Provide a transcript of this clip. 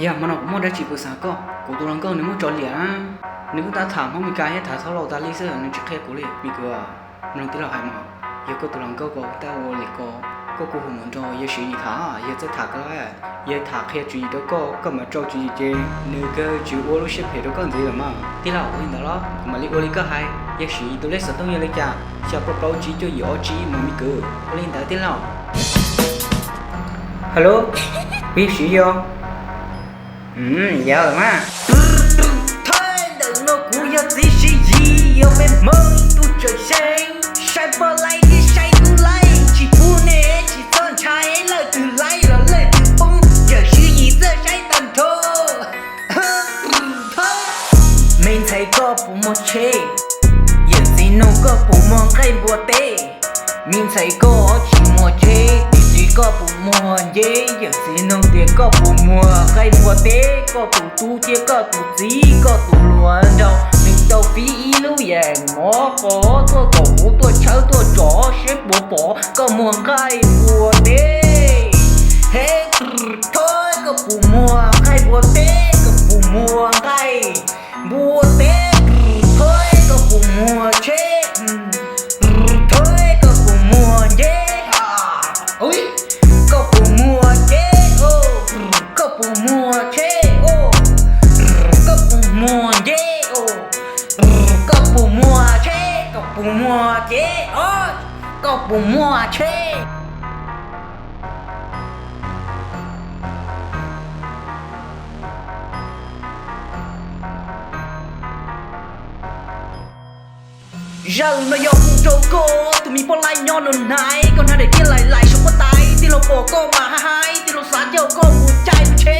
Yog hmo no kuv muaj dab tsi kuv xav koj, kuv tus hluas nkauj nws muab tso liam na. Nws kuj tab tham Hmoob Mes Kas thiab tham txhob laus tas li xwb, nws tsis qhia kuv li. Me kwv, mloog tij laug hais mas, yog koj tus hluas nkauj ko tab ua li ko, koj kuj hu mus nrog yawg Siv Yis tham, yawg txawj tham kawg. Yawg tham qhia tswv yim rau koj, koj mam rau tswv yim ces nws kawg tsis ua lub siab phem rau koj ntxiv lawm mas. Tij laug, ua li ntawd los kuv mam li ua li koj hais. Yawg Siv Yis tus lej xov tooj yog li cas? Xya plaub plaub tsib cuaj yim ob tsib mas me kwv. Ua li ntawd tij laug. Hello, kuv yawg Siv Yis os. Yog lawm mas. Thawj ntawm no kuv yog txiv Siv Yis, yog peb Hmoob ib tug tseem xeeb, saib poj laib thiab saib tub laib, tsis pub nej tsis txhob ntshai, leej twg laib los leej twg poob, yawm Siv Yis txawj saib tag nrho. Me ntxhais koj puas muaj tsheb? Yawm txiv nug koj puas muaj nqaij npua teb? Me ntxhais koj tsis muaj tsheb, tus txiv koj puas muaj ncej? Yawm txiv nug tias koj puas muaj nqaij npua teb? Koj tus tub thiab koj tus txiv, koj tus hluas nraug, nws tau fiv ib lub yees mov qos tuaj kom kuv tuaj tshawb tuaj tsom siab puas pom koj muaj nqaij npua teb. He, thawj koj puas muaj nqaij npua teb? Koj puas muaj nqaij npua teb? Thawj koj puas muaj tsheb? Thawj koj puas muaj ncej? Koj puas muaj tsheb? Koj puas muaj tsheb? Koj puas muaj ncej? Koj puas muaj tsheb? Koj puas muaj tsheb? Koj puas muaj tsheb? Zaj lus no yog hu rau koj tus me poj laib nyob nus naiv, koj hnav daim tiab laim laim saum huab tais, tij laug pom koj mas hais hais, tij laug xav coj koj mus caij mus tsheb.